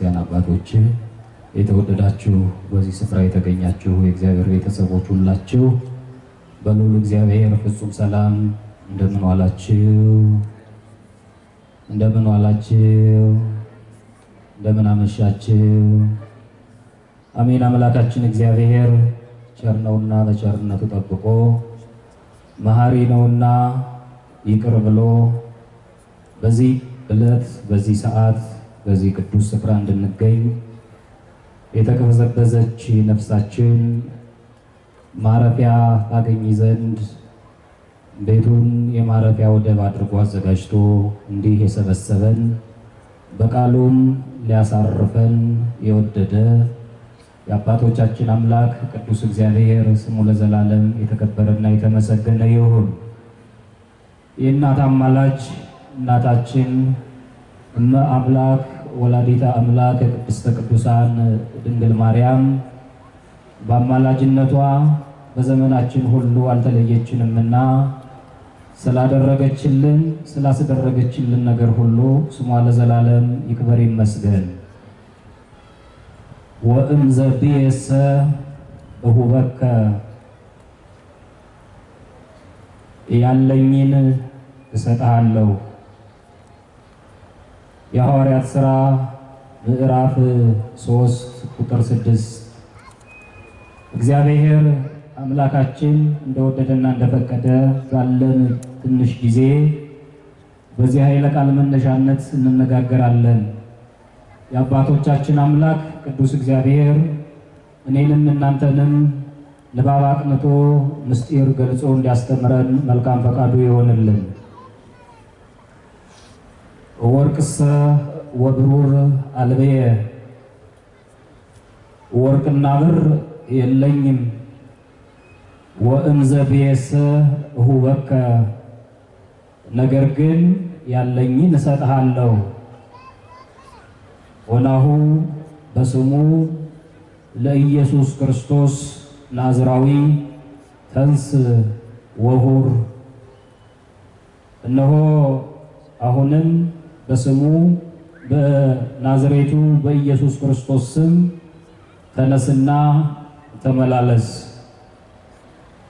ክርስቲያን አባቶች፣ የተወደዳችሁ በዚህ ስፍራ የተገኛችሁ የእግዚአብሔር ቤተሰቦች ሁላችሁ በልዑል እግዚአብሔር ፍጹም ሰላም እንደምን ዋላችሁ? እንደምን ዋላችሁ? እንደምን አመሻችሁ? አሜን። አምላካችን እግዚአብሔር ቸር ነውና በቸርነቱ ጠብቆ፣ መሐሪ ነውና ይቅር ብሎ በዚህ ዕለት፣ በዚህ ሰዓት፣ በዚህ ቅዱስ ስፍራ እንድንገኝ፣ የተቅበዘበዘች ነፍሳችን ማረፊያ ታገኝ ዘንድ ቤቱን የማረፊያ ወደብ አድርጎ አዘጋጅቶ እንዲህ የሰበሰበን፣ በቃሉም ሊያሳርፈን የወደደ የአባቶቻችን አምላክ ቅዱስ እግዚአብሔር ስሙ ለዘላለም የተከበረና የተመሰገነ ይሁን። የእናት አማላጅ እናታችን እመ አምላክ፣ ወላዲተ አምላክ፣ ቅድስተ ቅዱሳን ድንግል ማርያም በአማላጅነቷ በዘመናችን ሁሉ አልተለየችንምና ስላደረገችልን፣ ስላስደረገችልን ነገር ሁሉ ስሟ ለዘላለም ይክበር ይመስገን። ወእምዘ ብየሰ እሁበከ፣ ያለኝን እሰጥሃለሁ። የሐዋርያት ሥራ ምዕራፍ 3 ቁጥር 6። እግዚአብሔር አምላካችን እንደወደደና እንደፈቀደ ባለን ትንሽ ጊዜ በዚህ ኃይለ ቃል መነሻነት እንነጋገራለን። የአባቶቻችን አምላክ ቅዱስ እግዚአብሔር እኔንም እናንተንም ንባብ አቅንቶ ምስጢር ገልጾ እንዲያስተምረን መልካም ፈቃዱ ይሆንልን። ወርቅሰ ወብሩር አልበየ፣ ወርቅና ብር የለኝም። ወእምዘ ብየሰ እሁበከ፣ ነገር ግን ያለኝን እሰጥሃለሁ። ወናሁ በስሙ ለኢየሱስ ክርስቶስ ናዝራዊ ተንስ ወሁር፣ እነሆ አሁንም በስሙ በናዝሬቱ በኢየሱስ ክርስቶስ ስም ተነስና ተመላለስ።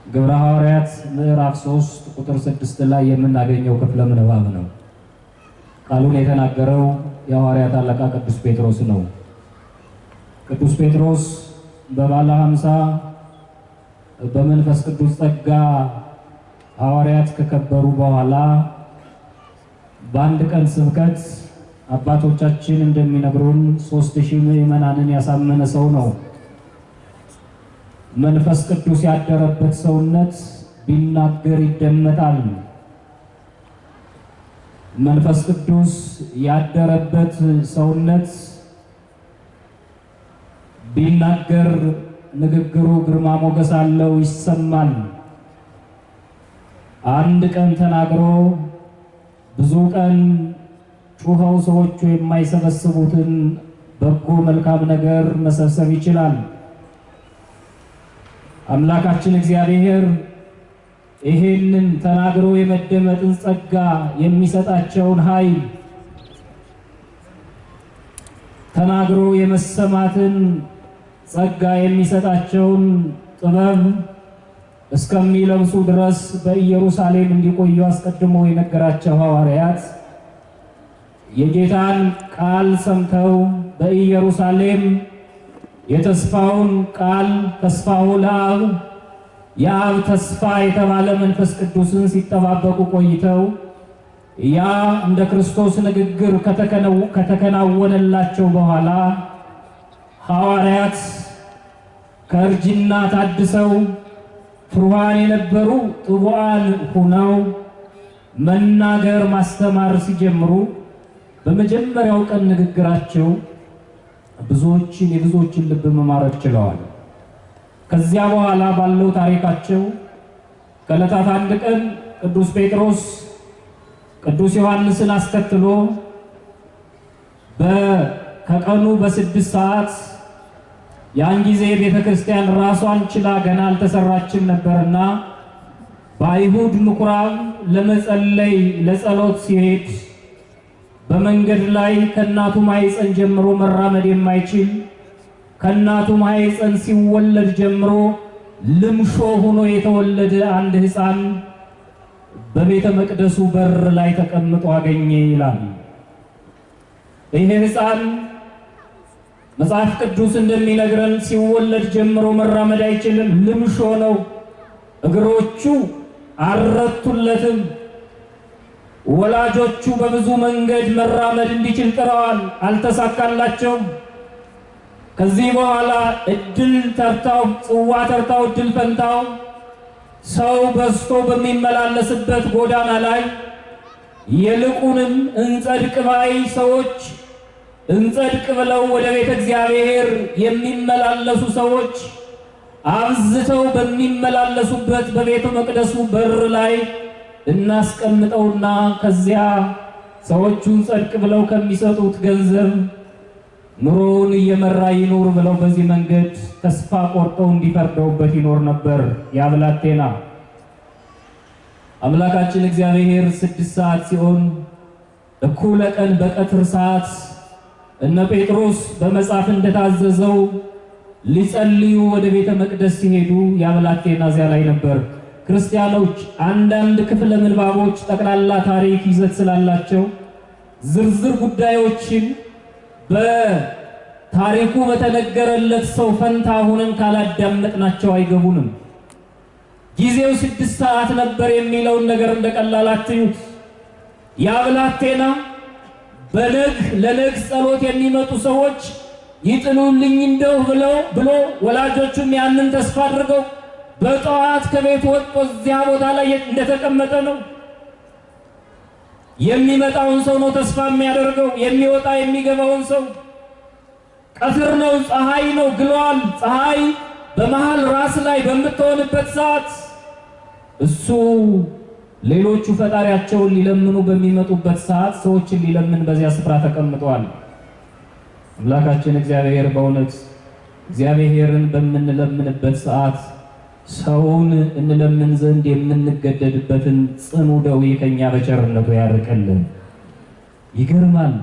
ግብረ ሐዋርያት ምዕራፍ 3 ቁጥር 6 ላይ የምናገኘው ክፍለ ምንባብ ነው። ቃሉን የተናገረው የሐዋርያት አለቃ ቅዱስ ጴጥሮስ ነው። ቅዱስ ጴጥሮስ በባለ 50 በመንፈስ ቅዱስ ጸጋ ሐዋርያት ከከበሩ በኋላ በአንድ ቀን ስብከት አባቶቻችን እንደሚነግሩን 3000 ምዕመናንን ያሳመነ ሰው ነው። መንፈስ ቅዱስ ያደረበት ሰውነት ቢናገር ይደመጣል። መንፈስ ቅዱስ ያደረበት ሰውነት ቢናገር ንግግሩ ግርማ ሞገስ አለው፣ ይሰማል። አንድ ቀን ተናግሮ ብዙ ቀን ጩኸው ሰዎቹ የማይሰበስቡትን በጎ መልካም ነገር መሰብሰብ ይችላል። አምላካችን እግዚአብሔር ይሄንን ተናግሮ የመደመጥን ጸጋ የሚሰጣቸውን ኃይል፣ ተናግሮ የመሰማትን ጸጋ የሚሰጣቸውን ጥበብ እስከሚለብሱ ድረስ በኢየሩሳሌም እንዲቆዩ አስቀድሞ የነገራቸው ሐዋርያት የጌታን ቃል ሰምተው በኢየሩሳሌም የተስፋውን ቃል፣ ተስፋው ለአብ፣ የአብ ተስፋ የተባለ መንፈስ ቅዱስን ሲጠባበቁ ቆይተው ያ እንደ ክርስቶስ ንግግር ከተከናወነላቸው በኋላ ሐዋርያት ከእርጅና ታድሰው፣ ፍሩሃን የነበሩ ጥቡዓን ሆነው መናገር ማስተማር ሲጀምሩ በመጀመሪያው ቀን ንግግራቸው ብዙዎችን የብዙዎችን ልብ መማረክ ችለዋል። ከዚያ በኋላ ባለው ታሪካቸው ከዕለታት አንድ ቀን ቅዱስ ጴጥሮስ ቅዱስ ዮሐንስን አስከትሎ ከቀኑ በ6 ሰዓት፣ ያን ጊዜ ቤተ ክርስቲያን ራሷን ችላ ገና አልተሰራችም ነበርና፣ በአይሁድ ምኩራብ ለመጸለይ ለጸሎት ሲሄድ በመንገድ ላይ ከእናቱ ማህፀን ጀምሮ መራመድ የማይችል፣ ከእናቱ ማህፀን ሲወለድ ጀምሮ ልምሾ ሆኖ የተወለደ አንድ ሕፃን በቤተ መቅደሱ በር ላይ ተቀምጦ አገኘ ይላል። ይህ ሕፃን መጽሐፍ ቅዱስ እንደሚነግረን ሲወለድ ጀምሮ መራመድ አይችልም፣ ልምሾ ነው። እግሮቹ አልረቱለትም። ወላጆቹ በብዙ መንገድ መራመድ እንዲችል ጥረዋል፣ አልተሳካላቸውም። ከዚህ በኋላ እድል ተርታው፣ ጽዋ ተርታው፣ እድል ፈንታው ሰው በዝቶ በሚመላለስበት ጎዳና ላይ፣ ይልቁንም እንጸድቅ ባይ ሰዎች፣ እንጸድቅ ብለው ወደ ቤተ እግዚአብሔር የሚመላለሱ ሰዎች አብዝተው በሚመላለሱበት በቤተ መቅደሱ በር ላይ እናስቀምጠውና ከዚያ ሰዎቹን ጸድቅ ብለው ከሚሰጡት ገንዘብ ኑሮውን እየመራ ይኑር ብለው በዚህ መንገድ ተስፋ ቆርጠው እንዲፈርደውበት ይኖር ነበር ያ ብላቴና። አምላካችን እግዚአብሔር 6 ሰዓት ሲሆን፣ እኩለ ቀን በቀትር ሰዓት እነ ጴጥሮስ በመጽሐፍ እንደታዘዘው ሊጸልዩ ወደ ቤተ መቅደስ ሲሄዱ ያ ብላቴና እዚያ ላይ ነበር። ክርስቲያኖች፣ አንዳንድ ክፍለ ምንባቦች ጠቅላላ ታሪክ ይዘት ስላላቸው ዝርዝር ጉዳዮችን በታሪኩ በተነገረለት ሰው ፈንታ ሆነን ካላዳመጥናቸው አይገቡንም። ጊዜው 6 ሰዓት ነበር የሚለውን ነገር እንደቀላል አትዩት። ያ ብላቴና በነግ ለነግ ጸሎት የሚመጡ ሰዎች ይጥሉልኝ እንደው ብለው ብሎ፣ ወላጆቹም ያንን ተስፋ አድርገው በጠዋት ከቤት ወጥቶ እዚያ ቦታ ላይ እንደተቀመጠ ነው። የሚመጣውን ሰው ነው ተስፋ የሚያደርገው፣ የሚወጣ የሚገባውን ሰው። ቀትር ነው፣ ፀሐይ ነው፣ ግሏል። ፀሐይ በመሃል ራስ ላይ በምትሆንበት ሰዓት እሱ ሌሎቹ ፈጣሪያቸውን ሊለምኑ በሚመጡበት ሰዓት ሰዎችን ሊለምን በዚያ ስፍራ ተቀምጠዋል። አምላካችን እግዚአብሔር በእውነት እግዚአብሔርን በምንለምንበት ሰዓት ሰውን እንለምን ዘንድ የምንገደድበትን ጽኑ ደዌ ከኛ በቸርነቱ ያርቅልን። ይገርማል።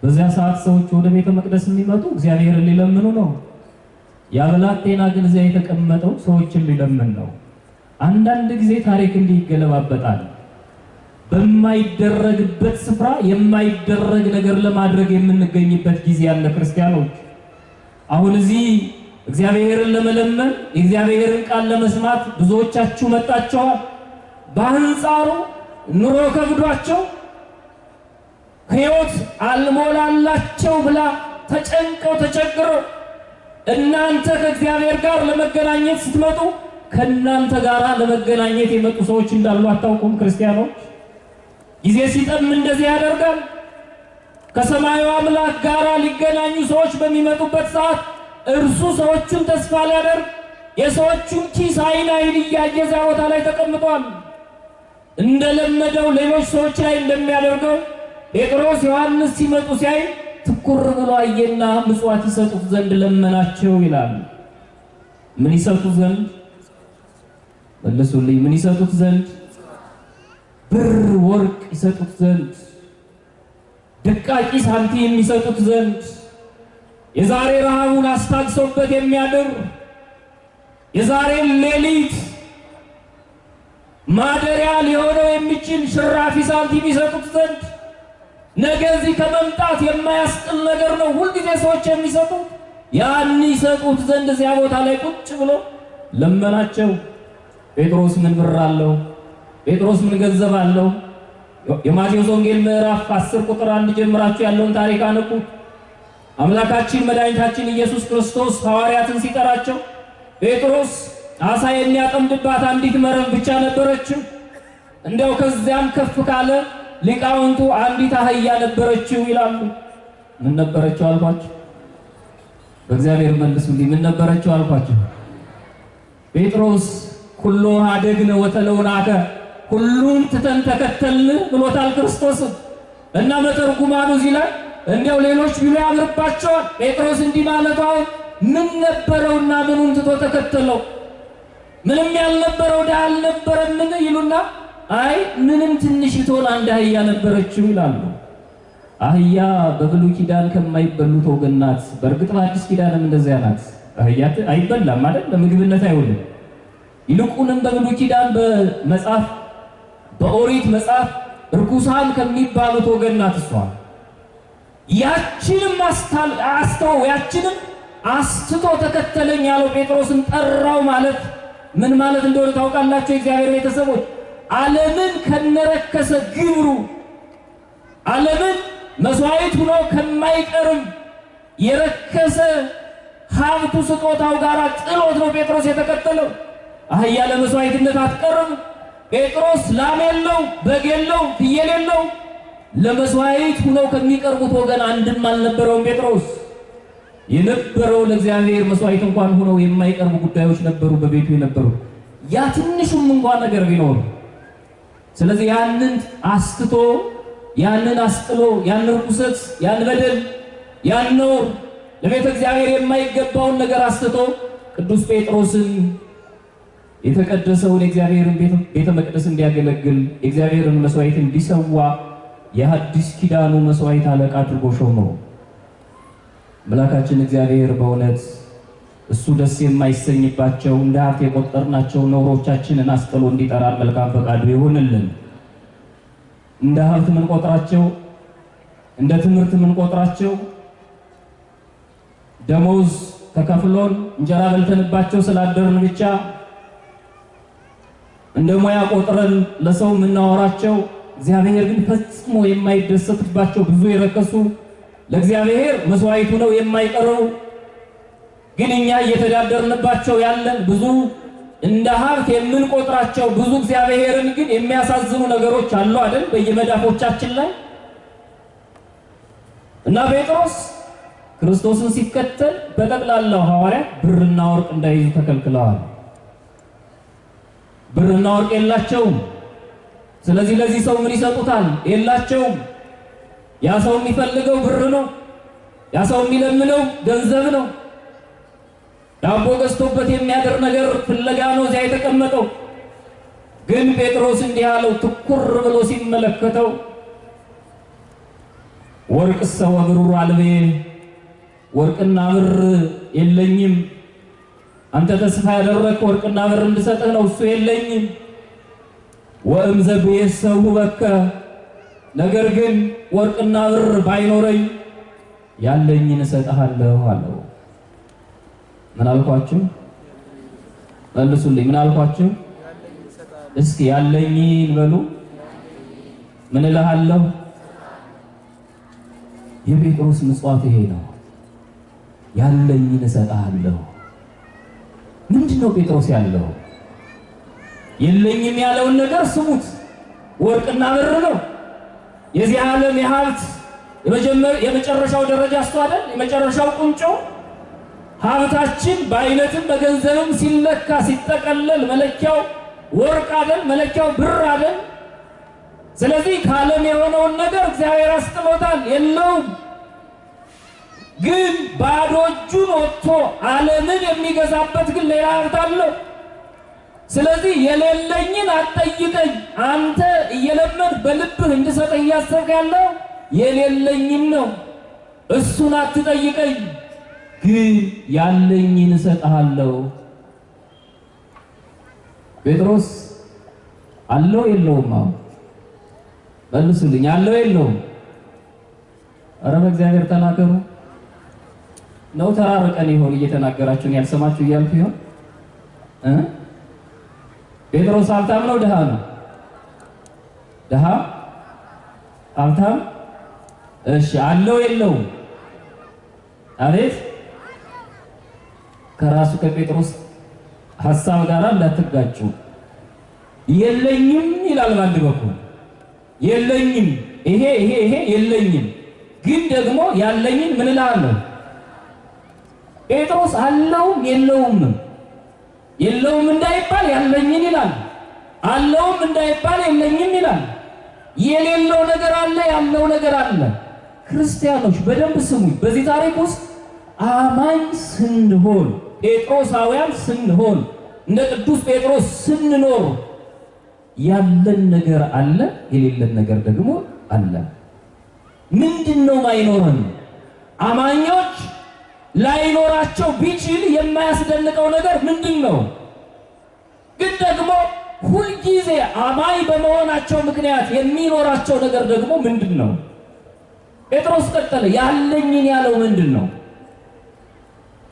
በዚያ ሰዓት ሰዎች ወደ ቤተ መቅደስ የሚመጡ እግዚአብሔርን ሊለምኑ ነው። ያ ብላቴና ግን እዚያ የተቀመጠው ሰዎችን ሊለምን ነው። አንዳንድ ጊዜ ታሪክ እንዲህ ይገለባበጣል። በማይደረግበት ስፍራ የማይደረግ ነገር ለማድረግ የምንገኝበት ጊዜ ያለ ክርስቲያኖች፣ አሁን እዚህ እግዚአብሔርን ለመለመን፣ የእግዚአብሔርን ቃል ለመስማት ብዙዎቻችሁ መጣችኋል። በአንጻሩ ኑሮ ከብዷቸው፣ ሕይወት አልሞላላቸው ብላ ተጨንቀው ተቸግረው እናንተ ከእግዚአብሔር ጋር ለመገናኘት ስትመጡ ከእናንተ ጋር ለመገናኘት የመጡ ሰዎች እንዳሉ አታውቁም? ክርስቲያኖች፣ ጊዜ ሲጠም እንደዚህ ያደርጋል። ከሰማዩ አምላክ ጋር ሊገናኙ ሰዎች በሚመጡበት ሰዓት እርሱ ሰዎቹን ተስፋ ሊያደርግ የሰዎቹን ኪስ አይን አይን እያየ እዚያ ቦታ ላይ ተቀምጧል። እንደለመደው ሌሎች ሰዎች ላይ እንደሚያደርገው ጴጥሮስ፣ ዮሐንስ ሲመጡ ሲያይ ትኩር ብሎ አየና ምጽዋት ይሰጡት ዘንድ ለመናቸው ይላል። ምን ይሰጡት ዘንድ? መልሱልኝ። ምን ይሰጡት ዘንድ? ብር ወርቅ ይሰጡት ዘንድ፣ ድቃቂ ሳንቲም ይሰጡት ዘንድ፣ የዛሬ ረሃቡን አስታግሶበት የሚያድር፣ የዛሬን ሌሊት ማደሪያ ሊሆነው የሚችል ሽራፊ ሳንቲም ይሰጡት ዘንድ። ነገ እዚህ ከመምጣት የማያስጥል ነገር ነው ሁልጊዜ ሰዎች የሚሰጡት። ያን ይሰጡት ዘንድ እዚያ ቦታ ላይ ቁጭ ብሎ ለመናቸው። ጴጥሮስ ምን ብር አለው? ጴጥሮስ ምን ገንዘብ አለው? የማቴዎስ ወንጌል ምዕራፍ 10 ቁጥር 1 ጀምራችሁ ያለውን ታሪክ አንብቡ። አምላካችን መድኃኒታችን ኢየሱስ ክርስቶስ ሐዋርያትን ሲጠራቸው ጴጥሮስ ዓሣ የሚያጠምድባት አንዲት መረብ ብቻ ነበረችው። እንዲያው ከዚያም ከፍ ካለ ሊቃውንቱ አንዲት አህያ ነበረችው ይላሉ። ምን ነበረችው አልኳችሁ? በእግዚአብሔር መልሱልኝ። ምን ነበረችው አልኳችሁ? ጴጥሮስ ኩሎ ኀደግነ ወተለውናከ፣ ሁሉን ትተን ተከተልን ብሎታል ክርስቶስን። እና መተርጉማኑ እዚህ ላይ እንዲያው ሌሎች ቢሉ ያምርባቸዋል። ጴጥሮስ እንዲህ ማለቱ አሁን ምን ነበረውና ምኑን ትቶ ተከተለው? ምንም ያልነበረው ድሃ አልነበረምን ይሉና አይ ምንም ትንሽ ብትሆን አንድ አህያ ነበረችው ይላሉ። አህያ በብሉይ ኪዳን ከማይበሉት ወገን ናት። በእርግጥ በአዲስ ኪዳንም እንደዚያ ናት። አህያ አይበላም ማለት ለምግብነት አይውልም። ይልቁንም በብሉይ ኪዳን በመጽሐፍ በኦሪት መጽሐፍ ርኩሳን ከሚባሉት ወገን ናት እሷ። ያችንም አስተው ያችንም አስትቶ ተከተለኝ ያለው ጴጥሮስን ጠራው ማለት ምን ማለት እንደሆነ ታውቃላችሁ? የእግዚአብሔር ቤተሰቦች፣ ዓለምን ከነረከሰ ግብሩ፣ ዓለምን መስዋዕት ሆኖ ከማይቀርም የረከሰ ሀብቱ ስጦታው ጋር ጥሎት ነው ጴጥሮስ የተከተለው። አህያ ለመስዋዕትነት አትቀርም። ጴጥሮስ ላም የለው፣ በግ የለው፣ ፍየል የለው። ለመስዋዕት ሆነው ከሚቀርቡት ወገን አንድም አልነበረውም ጴጥሮስ። የነበረው ለእግዚአብሔር መስዋዕት እንኳን ሆነው የማይቀርቡ ጉዳዮች ነበሩ በቤቱ የነበሩ፣ ያ ትንሹም እንኳን ነገር ቢኖር። ስለዚህ ያንን አስትቶ፣ ያንን አስጥሎ፣ ያን ርኩሰት፣ ያን በደል፣ ያን ነውር፣ ለቤተ እግዚአብሔር የማይገባውን ነገር አስትቶ ቅዱስ ጴጥሮስን የተቀደሰውን የእግዚአብሔርን ቤተ መቅደስ እንዲያገለግል፣ የእግዚአብሔርን መስዋዕት እንዲሰዋ የሐዲስ ኪዳኑ መስዋዕት አለቃ አድርጎ ሾመው። አምላካችን እግዚአብሔር በእውነት እሱ ደስ የማይሰኝባቸው እንደ ሀብት የቆጠርናቸው ነውሮቻችንን አስጥሎ እንዲጠራን መልካም ፈቃዱ ይሁንልን። እንደ ሀብት ምንቆጥራቸው፣ እንደ ትምህርት ምንቆጥራቸው፣ ደሞዝ ተከፍሎን እንጀራ በልተንባቸው ስላደርን ብቻ እንደ ሙያ ቆጥረን ለሰው የምናወራቸው፣ እግዚአብሔር ግን ፈጽሞ የማይደሰትባቸው ብዙ የረከሱ፣ ለእግዚአብሔር መስዋዕቱ ነው የማይቀርቡ፣ ግን እኛ እየተዳደርንባቸው ያለን ብዙ እንደ ሀብት የምንቆጥራቸው ብዙ እግዚአብሔርን ግን የሚያሳዝኑ ነገሮች አሉ አይደል በየመዳፎቻችን ላይ? እና ጴጥሮስ ክርስቶስን ሲከተል በጠቅላላው ሐዋርያት ብርና ወርቅ እንዳይዙ ተከልክለዋል። ብርና ወርቅ የላቸውም። ስለዚህ ለዚህ ሰው ምን ይሰጡታል? የላቸውም። ያ ሰው የሚፈልገው ብር ነው። ያ ሰው የሚለምነው ገንዘብ ነው። ዳቦ ገዝቶበት የሚያድር ነገር ፍለጋ ነው እዚያ የተቀመጠው። ግን ጴጥሮስ እንዲህ አለው፣ ትኩር ብሎ ሲመለከተው፣ ወርቅሰ ወብሩር አልቤ፣ ወርቅና ብር የለኝም። አንተ ተስፋ ያደረግክ ወርቅና ብር እንድሰጥህ ነው፣ እሱ የለኝም። ወእምዘ ብየሰው በከ፣ ነገር ግን ወርቅና ብር ባይኖረኝ ያለኝን እሰጥሃለሁ አለው። ምን አልኳችሁ? መልሱልኝ። ምን አልኳችሁ? እስኪ ያለኝን በሉ። ምን እልሃለሁ? የጴጥሮስ ምጽዋት ይሄ ነው። ያለኝን እሰጥሃለሁ። ምንድን ነው ጴጥሮስ ያለው? የለኝም ያለውን ነገር ስሙት። ወርቅና ብር ነው። የዚህ ዓለም የሀብት የመጨረሻው ደረጃ እሱ አይደል? የመጨረሻው ቁንጮ ሀብታችን በአይነትም በገንዘብም ሲለካ ሲጠቀለል መለኪያው ወርቅ አይደል? መለኪያው ብር አይደል? ስለዚህ ከዓለም የሆነውን ነገር እግዚአብሔር አስጥሎታል፣ የለውም። ግን ባዶ እጁን ወጥቶ ዓለምን የሚገዛበት ግን ሌላ ሀብት አለው። ስለዚህ የሌለኝን አትጠይቀኝ። አንተ እየለመን በልብህ እንድሰጥህ እያሰብክ ያለው የሌለኝን ነው። እሱን አትጠይቀኝ፣ ግን ያለኝን እሰጥሃለሁ። ጴጥሮስ አለው የለውም? አሁን መልሱልኝ። አለው የለውም? ኧረ በእግዚአብሔር ተናገሩ። ነው ተራርቀን ይሆን እየተናገራችሁን ያልሰማችሁ እያልኩ ይሆን? ጴጥሮስ ሀብታም ነው ድሃ ነው? ድሃ፣ ሀብታም? እሺ፣ አለው የለውም? አቤት፣ ከራሱ ከጴጥሮስ ሐሳብ ጋር እንዳትጋጩ። የለኝም ይላል በአንድ በኩል፣ የለኝም፣ ይሄ ይሄ ይሄ የለኝም፣ ግን ደግሞ ያለኝን ምን እልሃለሁ? ጴጥሮስ አለውም የለውም። የለውም እንዳይባል ያለኝን ይላል፣ አለውም እንዳይባል የለኝም ይላል። የሌለው ነገር አለ፣ ያለው ነገር አለ። ክርስቲያኖች በደንብ ስሙኝ። በዚህ ታሪክ ውስጥ አማኝ ስንሆን፣ ጴጥሮሳውያን ስንሆን፣ እንደ ቅዱስ ጴጥሮስ ስንኖር ያለን ነገር አለ፣ የሌለን ነገር ደግሞ አለ። ምንድነው ማይኖረን? አማኞች ላይኖራቸው ቢችል የማያስደንቀው ነገር ምንድነው? ግን ደግሞ ሁልጊዜ አማኝ በመሆናቸው ምክንያት የሚኖራቸው ነገር ደግሞ ምንድነው? ጴጥሮስ ቀጠለ፣ ያለኝን ያለው ምንድነው?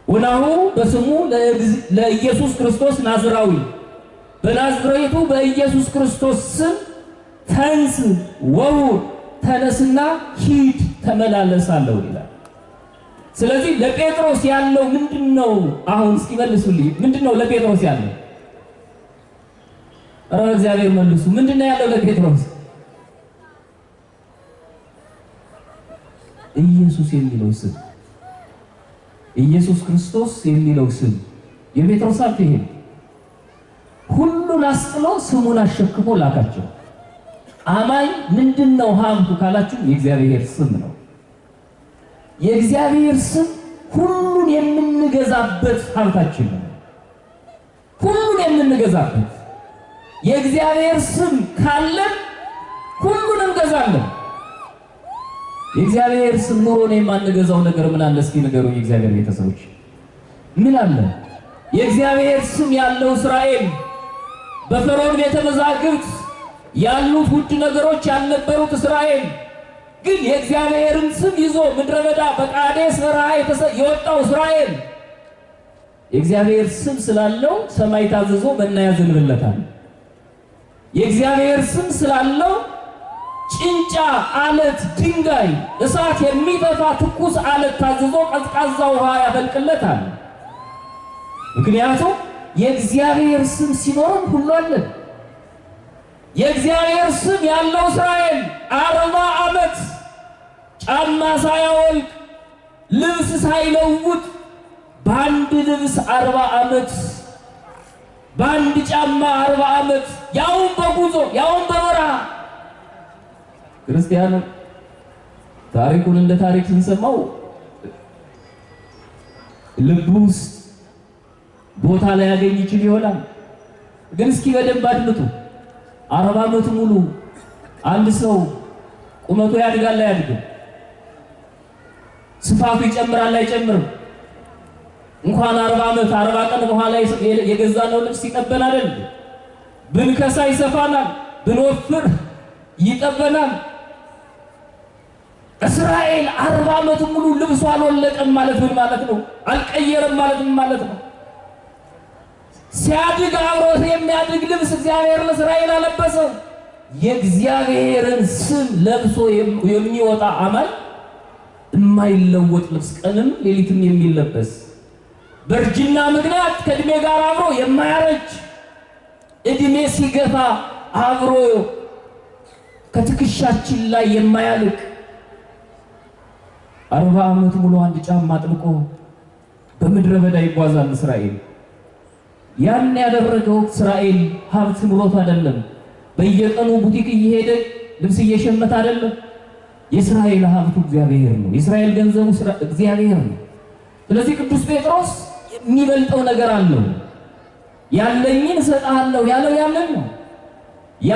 ወናሁ በስሙ ለኢየሱስ ክርስቶስ ናዝራዊ፣ በናዝሬቱ በኢየሱስ ክርስቶስ ስም ተንስ ወሁር፣ ተነስና ሂድ ተመላለሳለሁ ይላል። ስለዚህ ለጴጥሮስ ያለው ምንድነው? አሁን እስኪ መልሱልኝ፣ ምንድነው ለጴጥሮስ ያለው? ኧረ እግዚአብሔር መልሱ። ምንድነው ያለው ለጴጥሮስ? ኢየሱስ የሚለው ስም፣ ኢየሱስ ክርስቶስ የሚለው ስም የጴጥሮስ ሀብት ይሄ። ሁሉን አስጥሎ ስሙን አሸክሞ ላካቸው። አማኝ ምንድነው ሀብቱ ካላችሁ የእግዚአብሔር ስም ነው። የእግዚአብሔር ስም ሁሉን የምንገዛበት ሀብታችን ነው። ሁሉን የምንገዛበት የእግዚአብሔር ስም ካለን ሁሉን እንገዛለን። የእግዚአብሔር ስም ኑሮን የማንገዛው ነገር ምን አለ? እስኪ ንገሩኝ የእግዚአብሔር ቤተሰቦች፣ ምን አለ? የእግዚአብሔር ስም ያለው እስራኤል በፈርዖን ቤተ መዛግብት ያሉት ውድ ነገሮች ያልነበሩት እስራኤል ግን የእግዚአብሔርን ስም ይዞ ምድረ በዳ በቃዴስ በረሃ የወጣው እስራኤል የእግዚአብሔር ስም ስላለው ሰማይ ታዝዞ መና ያዘንብለታል። የእግዚአብሔር ስም ስላለው ጭንጫ አለት ድንጋይ እሳት የሚጠፋ ትኩስ አለት ታዝዞ ቀዝቃዛ ውሃ ያፈልቅለታል። ምክንያቱም የእግዚአብሔር ስም ሲኖርም ሁሉ አለን። የእግዚአብሔር ስም ያለው እስራኤል 40 ዓመት ጫማ ሳያወልቅ ልብስ ሳይለውጥ በአንድ ልብስ 40 ዓመት በአንድ ጫማ 40 ዓመት ያውም በጉዞ ያውም በበረሃ። ክርስቲያኑ ታሪኩን እንደ ታሪክ ስንሰማው ልቡ ውስጥ ቦታ ላይ ያገኝ ይችል ይሆናል። ግን እስኪ በደንብ አድምጡ። 40 ዓመት ሙሉ አንድ ሰው ቁመቱ ያድጋል አያድግም? ስፋቱ ይጨምራል አይጨምርም? እንኳን 40 ዓመት 40 ቀን በኋላ የገዛነው ልብስ ይጠበናል አይደል? ብንከሳ ይሰፋናል፣ ብንወፍር ይጠበናል። እስራኤል 40 ዓመት ሙሉ ልብሱ አልወለቀም ማለት ምን ማለት ነው? አልቀየረም ማለት ምን ማለት ነው? ሲያድግ አብሮት የሚያድግ ልብስ እግዚአብሔር ለእስራኤል አለበሰው። የእግዚአብሔርን ስም ለብሶ የሚወጣ አማኝ የማይለወጥ ልብስ ቀንም ሌሊትም የሚለበስ በእርጅና ምክንያት ከእድሜ ጋር አብሮ የማያረጅ እድሜ ሲገፋ አብሮ ከትከሻችን ላይ የማያልቅ 40 ዓመት ሙሉ አንድ ጫማ አጥልቆ በምድረ በዳ ይጓዛል እስራኤል። ያን ያደረገው እስራኤል ሀብት ኑሮት አይደለም። በየቀኑ ቡቲክ እየሄደ ልብስ እየሸመተ አይደለም። የእስራኤል ሀብቱ እግዚአብሔር ነው። የእስራኤል ገንዘቡ እግዚአብሔር ነው። ስለዚህ ቅዱስ ጴጥሮስ የሚበልጠው ነገር አለው። ያለኝን እሰጥሃለሁ ያለው ያንን ነው። ያ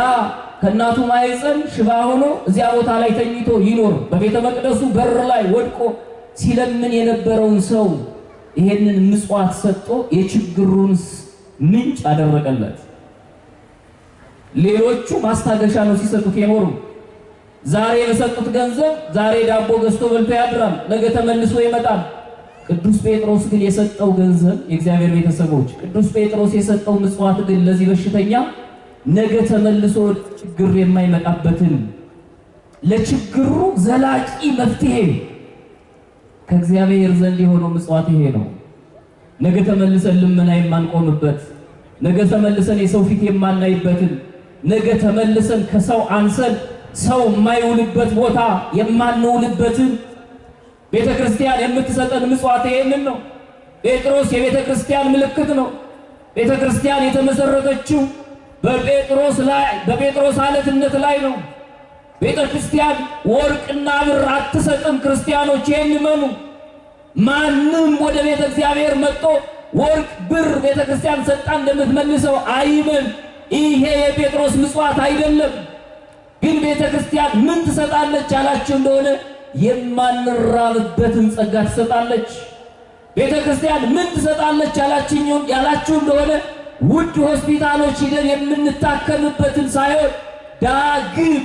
ከእናቱ ማህፀን ሽባ ሆኖ እዚያ ቦታ ላይ ተኝቶ ይኖር በቤተ መቅደሱ በር ላይ ወድቆ ሲለምን የነበረውን ሰው ይሄንን ምጽዋት ሰጥቶ የችግሩን ምንጭ አደረቀለት። ሌሎቹ ማስታገሻ ነው ሲሰጡት የኖሩ። ዛሬ በሰጡት ገንዘብ ዛሬ ዳቦ ገዝቶ በልቶ ያድራል፣ ነገ ተመልሶ ይመጣል። ቅዱስ ጴጥሮስ ግን የሰጠው ገንዘብ የእግዚአብሔር ቤተሰቦች፣ ቅዱስ ጴጥሮስ የሰጠው ምጽዋት ግን ለዚህ በሽተኛ ነገ ተመልሶ ችግር የማይመጣበትን ለችግሩ ዘላቂ መፍትሄ ከእግዚአብሔር ዘንድ የሆነው ምጽዋት ይሄ ነው። ነገ ተመልሰን ልመና የማንቆምበት፣ ነገ ተመልሰን የሰው ፊት የማናይበትን፣ ነገ ተመልሰን ከሰው አንሰን ሰው የማይውልበት ቦታ የማንውልበትን ቤተክርስቲያን የምትሰጠን ምጽዋት ይሄንን ነው። ጴጥሮስ የቤተክርስቲያን ምልክት ነው። ቤተክርስቲያን የተመሰረተችው በጴጥሮስ ላይ በጴጥሮስ አለትነት ላይ ነው። ቤተክርስቲያን ወርቅና ብር አትሰጥም። ክርስቲያኖች ይሄን እመኑ። ማንም ወደ ቤተ እግዚአብሔር መጥቶ ወርቅ ብር ቤተክርስቲያን ሰጣ እንደምትመልሰው አይመን። ይሄ የጴጥሮስ ምጽዋት አይደለም። ግን ቤተክርስቲያን ምን ትሰጣለች ያላችሁ እንደሆነ የማንራብበትን ጸጋ ትሰጣለች። ቤተ ክርስቲያን ምን ትሰጣለች ያላችሁ እንደሆነ ውድ ሆስፒታሎች ሂደን የምንታከምበትን ሳይሆን ዳግም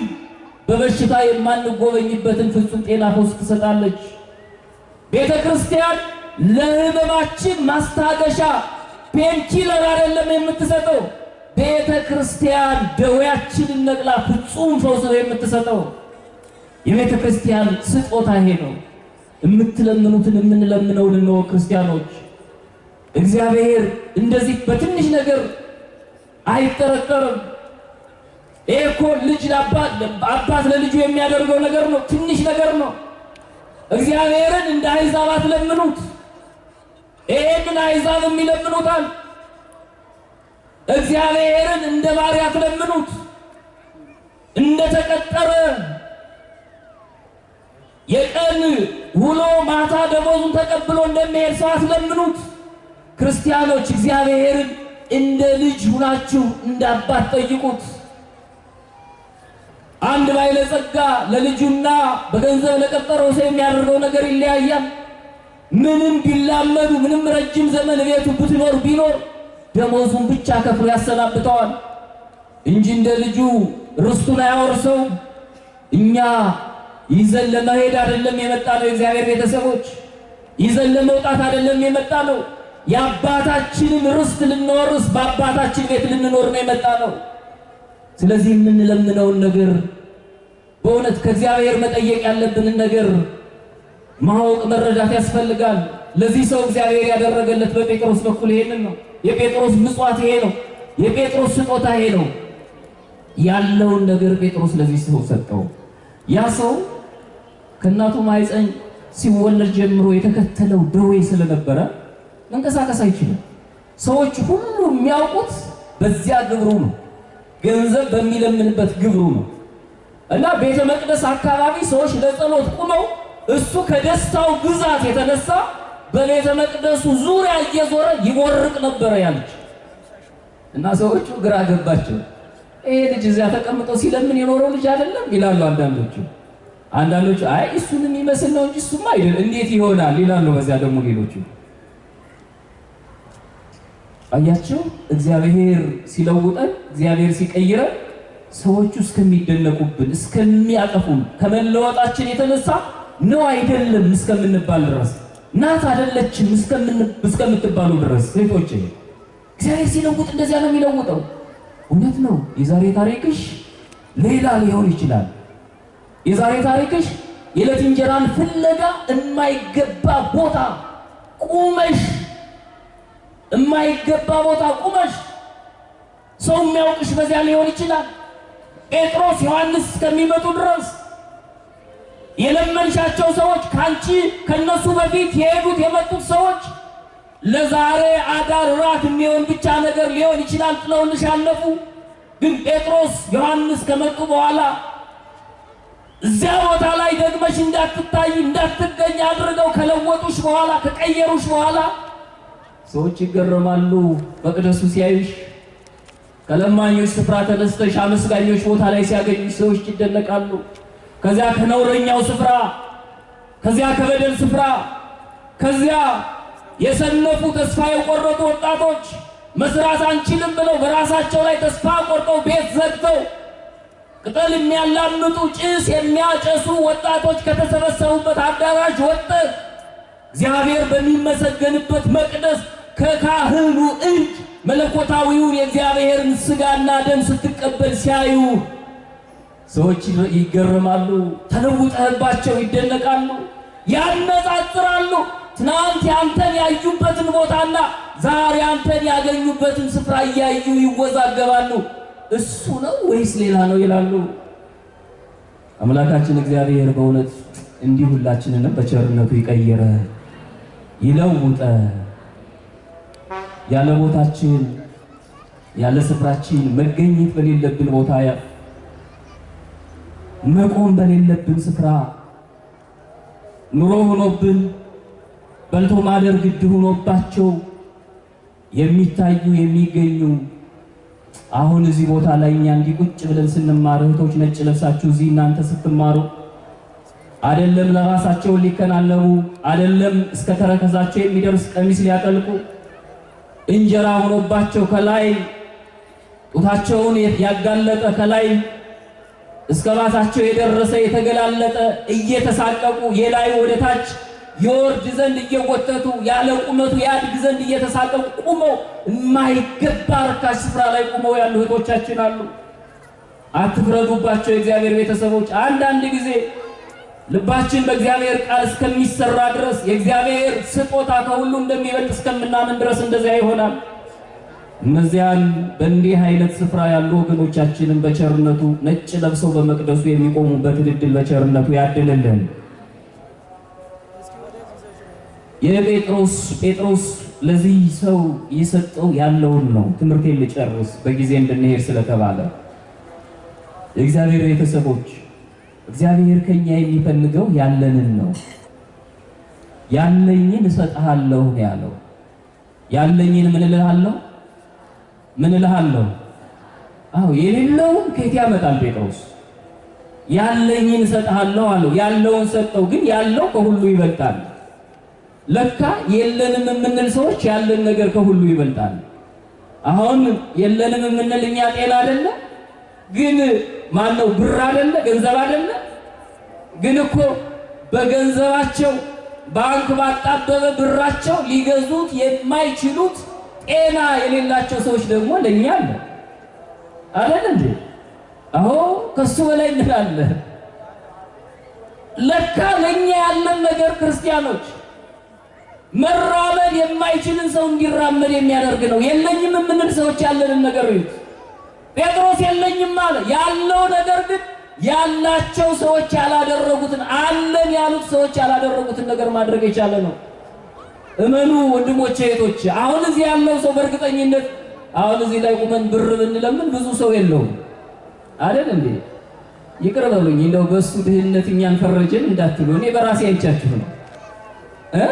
በበሽታ የማንጎበኝበትን ፍጹም ጤና ፈውስ ትሰጣለች። ቤተ ክርስቲያን ለህመማችን ማስታገሻ painkiller አይደለም የምትሰጠው። ቤተ ክርስቲያን ደዌያችንን ነቅላ ፍጹም ፈውስ ነው የምትሰጠው። የቤተ ክርስቲያን ስጦታ ይሄ ነው። የምትለምኑትን የምንለምነውን ነው ክርስቲያኖች። እግዚአብሔር እንደዚህ በትንሽ ነገር አይጠረጠርም። ይሄ እኮ ልጅ አባት ለልጁ የሚያደርገው ነገር ነው፣ ትንሽ ነገር ነው። እግዚአብሔርን እንደ አሕዛብ አትለምኑት። ይሄንን አሕዛብ የሚለምኑታል። እግዚአብሔርን እንደ ባሪያ አትለምኑት። እንደ ተቀጠረ የቀን ውሎ ማታ ደሞዙን ተቀብሎ እንደሚሄድ ሰው አትለምኑት። ክርስቲያኖች እግዚአብሔርን እንደ ልጅ ሁናችሁ እንደ አባት ጠይቁት። አንድ ባለጸጋ ለልጁና በገንዘብ ለቀጠረው ሰው የሚያደርገው ነገር ይለያያል። ምንም ቢላመዱ ምንም ረጅም ዘመን ቤቱ ብትኖር ቢኖር ደሞዙን ብቻ ከፍሎ ያሰናብተዋል እንጂ እንደ ልጁ ርስቱን አያወርሰው። እኛ ይዘን ለመሄድ አይደለም የመጣነው። የእግዚአብሔር ቤተሰቦች ይዘን ለመውጣት አይደለም የመጣነው። የአባታችንን ርስት ልንወርስ በአባታችን ቤት ልንኖር ነው የመጣነው። ስለዚህ የምንለምነውን ነገር በእውነት ከእግዚአብሔር መጠየቅ ያለብንን ነገር ማወቅ መረዳት ያስፈልጋል። ለዚህ ሰው እግዚአብሔር ያደረገለት በጴጥሮስ በኩል ይሄንን ነው። የጴጥሮስ ምጽዋት ይሄ ነው። የጴጥሮስ ስጦታ ይሄ ነው። ያለውን ነገር ጴጥሮስ ለዚህ ሰው ሰጠው። ያ ሰው ከእናቱ ማህፀን ሲወለድ ጀምሮ የተከተለው ደዌ ስለነበረ መንቀሳቀስ አይችልም። ሰዎች ሁሉ የሚያውቁት በዚያ ግብሩ ነው፣ ገንዘብ በሚለምንበት ግብሩ ነው። እና ቤተ መቅደስ አካባቢ ሰዎች ለጸሎት ቆመው እሱ ከደስታው ብዛት የተነሳ በቤተ መቅደሱ ዙሪያ እየዞረ ይቦርቅ ነበር ያለች። እና ሰዎቹ ግራ ገባቸው። ይሄ ልጅ እዚያ ተቀምጦ ሲለምን የኖረው ልጅ አይደለም ይላሉ አንዳንዶቹ። አንዳንዶቹ አይ እሱን የሚመስል ነው እንጂ እሱማ አይደል እንዴት ይሆናል ይላሉ። በዚያ ደግሞ ሌሎቹ አያቸው። እግዚአብሔር ሲለውጠን፣ እግዚአብሔር ሲቀይረን ሰዎቹ እስከሚደነቁብን እስከሚያጠፉን ከመለወጣችን የተነሳ ነው አይደለም እስከምንባል ድረስ፣ ናት አይደለችም እስከምትባሉ ድረስ ሴቶች እግዚአብሔር ሲለውጥ እንደዚያ ነው የሚለውጠው። እውነት ነው። የዛሬ ታሪክሽ ሌላ ሊሆን ይችላል። የዛሬ ታሪክሽ የዕለት እንጀራን ፍለጋ የማይገባ ቦታ ቁመሽ የማይገባ ቦታ ቁመሽ ሰው የሚያውቅሽ በዚያ ሊሆን ይችላል። ጴጥሮስ ዮሐንስ እስከሚመጡ ድረስ የለመንሻቸው ሰዎች ካንቺ ከነሱ በፊት የሄዱት የመጡት ሰዎች ለዛሬ አዳር ራት የሚሆን ብቻ ነገር ሊሆን ይችላል ጥለውልሽ አለፉ። ግን ጴጥሮስ ዮሐንስ ከመጡ በኋላ እዚያ ቦታ ላይ ደግመሽ እንዳትታይ እንዳትገኝ አድርገው ከለወጡሽ በኋላ ከቀየሩሽ በኋላ ሰዎች ይገረማሉ። መቅደሱ ሲያዩሽ ከለማኞች ስፍራ ተነስተሽ አመስጋኞች ቦታ ላይ ሲያገኙሽ ሰዎች ይደነቃሉ። ከዚያ ከነውረኛው ስፍራ፣ ከዚያ ከበደል ስፍራ፣ ከዚያ የሰነፉ ተስፋ የቆረጡ ወጣቶች መስራት አንችልም ብለው በራሳቸው ላይ ተስፋ ቆርጠው ቤት ዘግተው ቅጠል የሚያላምጡ ጭስ የሚያጨሱ ወጣቶች ከተሰበሰቡበት አዳራሽ ወጥተህ እግዚአብሔር በሚመሰገንበት መቅደስ ከካህኑ እጅ መለኮታዊውን የእግዚአብሔርን ስጋና ደም ስትቀበል ሲያዩ ሰዎች ይገረማሉ። ተለውጠህባቸው ይደነቃሉ፣ ያነጻጽራሉ። ትናንት ያንተን ያዩበትን ቦታና ዛሬ አንተን ያገኙበትን ስፍራ እያዩ ይወዛገባሉ። እሱ ነው ወይስ ሌላ ነው ይላሉ። አምላካችን እግዚአብሔር በእውነት እንዲህ ሁላችንንም በቸርነቱ ይቀይረ ይለውጠ። ያለ ቦታችን ያለ ስፍራችን መገኘት በሌለብን ቦታ መቆም በሌለብን ስፍራ ኑሮ ሆኖብን በልቶ ማደር ግድ ሆኖባቸው የሚታዩ የሚገኙ አሁን እዚህ ቦታ ላይ እኛ እንዲህ ቁጭ ብለን ስንማር እህቶች ነጭ ለብሳችሁ እዚህ እናንተ ስትማሩ አይደለም ለራሳቸው ሊከናነቡ፣ አይደለም እስከ ተረከዛቸው የሚደርስ ቀሚስ ሊያጠልቁ፣ እንጀራ ሆኖባቸው ከላይ ጡታቸውን ያጋለጠ ከላይ እስከ ባታቸው የደረሰ የተገላለጠ እየተሳቀቁ የላይ ወደ ታች የወርድ ዘንድ እየጎተቱ ያለ ቁመቱ ያድግ ዘንድ እየተሳቀቁ ቁመው የማይገባ ርካሽ ስፍራ ላይ ቁመው ያሉ እህቶቻችን አሉ። አትፍረዱባቸው የእግዚአብሔር ቤተሰቦች። አንዳንድ ጊዜ ልባችን በእግዚአብሔር ቃል እስከሚሰራ ድረስ የእግዚአብሔር ስጦታ ከሁሉ እንደሚበልጥ እስከምናምን ድረስ እንደዚያ ይሆናል። እነዚያን በእንዲህ አይነት ስፍራ ያሉ ወገኖቻችንን በቸርነቱ ነጭ ለብሰው በመቅደሱ የሚቆሙበትን ዕድል በቸርነቱ ያድልልን። የጴጥሮስ ጴጥሮስ ለዚህ ሰው የሰጠው ያለውን ነው። ትምህርቴን ልጨርስ በጊዜ እንድንሄድ ስለተባለ የእግዚአብሔር ቤተሰቦች እግዚአብሔር ከኛ የሚፈልገው ያለንን ነው። ያለኝን እሰጥሃለሁ ነው ያለው። ያለኝን ምን እልሃለሁ? ምን እልሃለሁ? አዎ የሌለውን ከየት ያመጣል ጴጥሮስ? ያለኝን እሰጥሃለሁ አለው። ያለውን ሰጠው፣ ግን ያለው ከሁሉ ይበልጣል። ለካ የለንም የምንል ሰዎች ያለን ነገር ከሁሉ ይበልጣል። አሁን የለንም የምንል እኛ ጤና አይደለ? ግን ማነው ብር አይደለ? ገንዘብ አይደለ? ግን እኮ በገንዘባቸው ባንክ ባጣበበ ብራቸው ሊገዙት የማይችሉት ጤና የሌላቸው ሰዎች ደግሞ ለኛ አለ አይደል እንዴ? አዎ ከሱ በላይ እንላለን። ለካ ለኛ ያለን ነገር ክርስቲያኖች መራመድ የማይችልን ሰው እንዲራመድ የሚያደርግ ነው። የለኝም የምንል ሰዎች ያለንን ነገር እዩት። ጴጥሮስ የለኝም አለ። ያለው ነገር ግን ያላቸው ሰዎች ያላደረጉትን አለን ያሉት ሰዎች ያላደረጉትን ነገር ማድረግ የቻለ ነው። እመኑ ወንድሞቼ እህቶቼ፣ አሁን እዚህ ያለው ሰው በእርግጠኝነት አሁን እዚህ ላይ ቁመን ብር ብንለምን ብዙ ሰው የለውም አይደል እንዴ? ይቅር በሉኝ እንደው በሱ ድህነት እኛን ፈረጀን እንዳትሉ፣ እኔ በራሴ አይቻችሁ ነው እ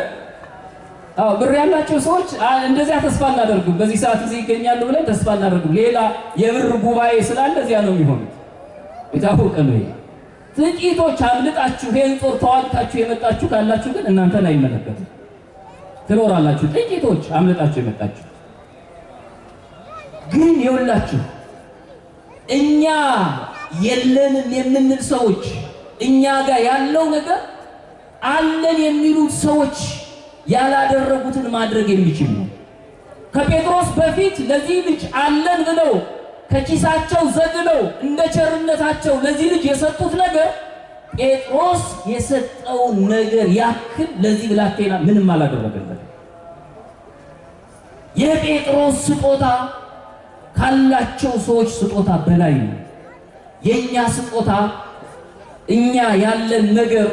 አዎ ብር ያላቸው ሰዎች እንደዚያ ተስፋ እናደርግም። በዚህ ሰዓት እዚህ ይገኛሉ ብለን ተስፋ እናደርግም። ሌላ የብር ጉባኤ ስላለ እዚያ ነው የሚሆኑት። የታወቀ ነው። ጥቂቶች አምልጣችሁ ይሄን ጦር ተዋግታችሁ የመጣችሁ ካላችሁ ግን እናንተን አይመለከትም፣ ትኖራላችሁ። ጥቂቶች አምልጣችሁ የመጣችሁ ግን ይኸውላችሁ እኛ የለንም የምንል ሰዎች እኛ ጋር ያለው ነገር አለን የሚሉት ሰዎች ያላደረጉትን ማድረግ የሚችል ነው። ከጴጥሮስ በፊት ለዚህ ልጅ አለን ብለው ከኪሳቸው ዘግለው እንደ ቸርነታቸው ለዚህ ልጅ የሰጡት ነገር ጴጥሮስ የሰጠውን ነገር ያክል ለዚህ ብላቴና ምንም አላደረገለትም። የጴጥሮስ ስጦታ ካላቸው ሰዎች ስጦታ በላይ ነው። የኛ ስጦታ እኛ ያለን ነገር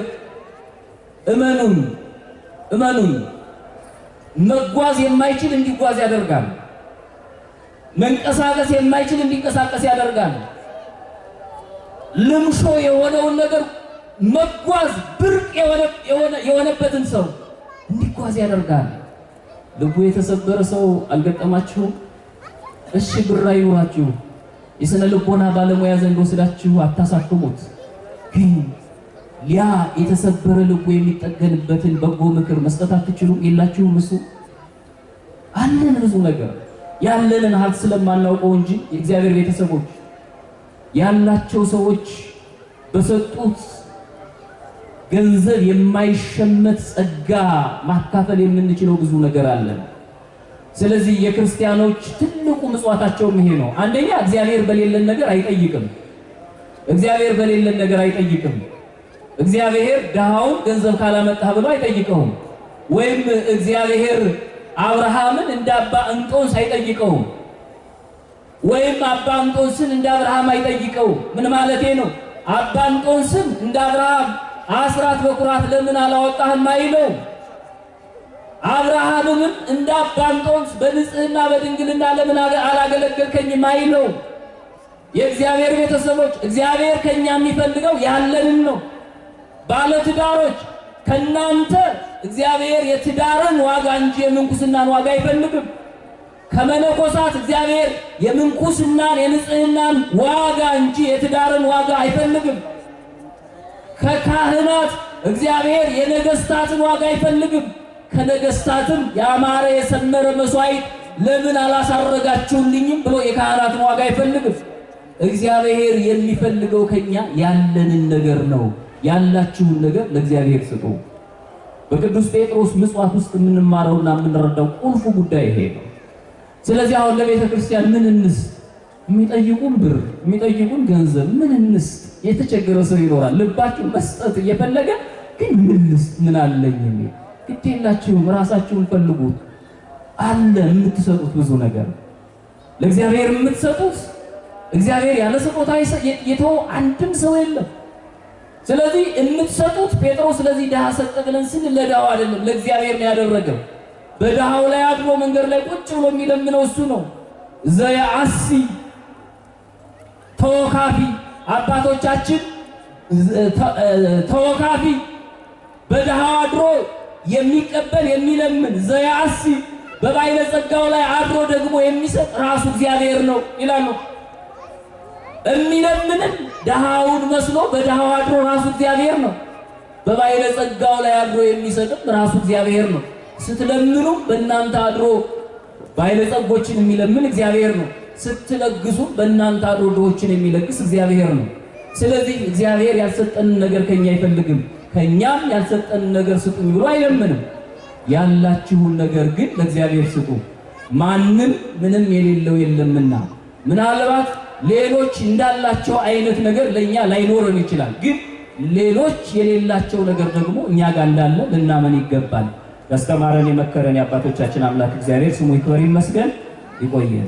እመኑን እመኑን መጓዝ የማይችል እንዲጓዝ ያደርጋል። መንቀሳቀስ የማይችል እንዲንቀሳቀስ ያደርጋል። ልምሾ የሆነውን ነገር መጓዝ ብርቅ የሆነበትን ሰው እንዲጓዝ ያደርጋል። ልቡ የተሰበረ ሰው አልገጠማችሁም? እሺ ብር አይኑራችሁ፣ የስነ ልቦና ባለሙያ ዘንድ ወስዳችሁ አታሳክሙት። ግን ያ የተሰበረ ልቡ የሚጠገንበትን በጎ ምክር መስጠት አትችሉም? የላችሁም? እሱ አለን ብዙ ነገር ያለንን ሀብት ስለማናውቀው እንጂ የእግዚአብሔር ቤተሰቦች ያላቸው ሰዎች በሰጡት ገንዘብ የማይሸመት ጸጋ ማካፈል የምንችለው ብዙ ነገር አለን። ስለዚህ የክርስቲያኖች ትልቁ ምጽዋታቸውም ይሄ ነው። አንደኛ እግዚአብሔር በሌለን ነገር አይጠይቅም። እግዚአብሔር በሌለን ነገር አይጠይቅም። እግዚአብሔር ድሃውን ገንዘብ ካላመጣህ ብሎ አይጠይቀውም። ወይም እግዚአብሔር አብርሃምን እንደ አባ እንጦንስ አይጠይቀውም። ወይም አባ እንጦንስን እንደ አብርሃም አይጠይቀውም። ምን ማለቴ ነው? አባ እንጦንስን እንደ አብርሃም አስራት በኩራት ለምን አላወጣህም አይለውም። አብርሃምንም እንደ አባ እንጦንስ በንጽህና በድንግልና ለምን አላገለገልከኝም አይለውም። የእግዚአብሔር ቤተሰቦች እግዚአብሔር ከኛ የሚፈልገው ያለንን ነው። ባለትዳሮች ከናንተ እግዚአብሔር የትዳርን ዋጋ እንጂ የምንኩስናን ዋጋ አይፈልግም። ከመነኮሳት እግዚአብሔር የምንኩስናን የንጽህናን ዋጋ እንጂ የትዳርን ዋጋ አይፈልግም። ከካህናት እግዚአብሔር የነገስታትን ዋጋ አይፈልግም። ከነገስታትም ያማረ የሰመረ መስዋዕት ለምን አላሳረጋችሁልኝም ብሎ የካህናትን ዋጋ አይፈልግም። እግዚአብሔር የሚፈልገው ከኛ ያለንን ነገር ነው። ያላችሁን ነገር ለእግዚአብሔር ስጡ። በቅዱስ ጴጥሮስ ምጽዋት ውስጥ የምንማረውና የምንረዳው ቁልፉ ጉዳይ ይሄ ነው። ስለዚህ አሁን ለቤተ ክርስቲያን ምን እንስጥ? የሚጠይቁን ብር፣ የሚጠይቁን ገንዘብ ምን እንስጥ? የተቸገረ ሰው ይኖራል። ልባችሁ መስጠት እየፈለገ ግን ምን ልስጥ፣ ምን አለኝ የሚል ግድ የላችሁም። ራሳችሁን ፈልጉት። አለ የምትሰጡት ብዙ ነገር ለእግዚአብሔር የምትሰጡት። እግዚአብሔር ያለ ስጦታ የተወው አንድም ሰው የለም። ስለዚህ የምትሰጡት ጴጥሮስ ለዚህ ድሃ ሰጠ ብለን ስንል ለድሃው አይደለም፣ ለእግዚአብሔር ነው ያደረገው። በድሃው ላይ አድሮ መንገድ ላይ ቁጭ ብሎ የሚለምነው እሱ ነው። ዘያአሲ ተወካፊ፣ አባቶቻችን ተወካፊ፣ በድሃው አድሮ የሚቀበል የሚለምን፣ ዘያአሲ በባለጸጋው ላይ አድሮ ደግሞ የሚሰጥ ራሱ እግዚአብሔር ነው ይላሉ። የሚለምንም ድሃውን መስሎ በድሃው አድሮ ራሱ እግዚአብሔር ነው። በባለጸጋው ላይ አድሮ የሚሰጥም ራሱ እግዚአብሔር ነው። ስትለምኑ በእናንተ አድሮ ባለጸጎችን የሚለምን እግዚአብሔር ነው። ስትለግሱ በእናንተ አድሮ ድሆችን የሚለግስ እግዚአብሔር ነው። ስለዚህ እግዚአብሔር ያልሰጠንን ነገር ከኛ አይፈልግም። ከኛም ያልሰጠንን ነገር ስጡኝ ብሎ አይለምንም። ያላችሁን ነገር ግን ለእግዚአብሔር ስጡ። ማንም ምንም የሌለው የለምና ምናልባት ሌሎች እንዳላቸው አይነት ነገር ለኛ ላይኖረን ይችላል። ግን ሌሎች የሌላቸው ነገር ደግሞ እኛ ጋር እንዳለ ልናመን ይገባል። ያስተማረን የመከረን የአባቶቻችን አምላክ እግዚአብሔር ስሙ ይክበር ይመስገን። ይቆየን።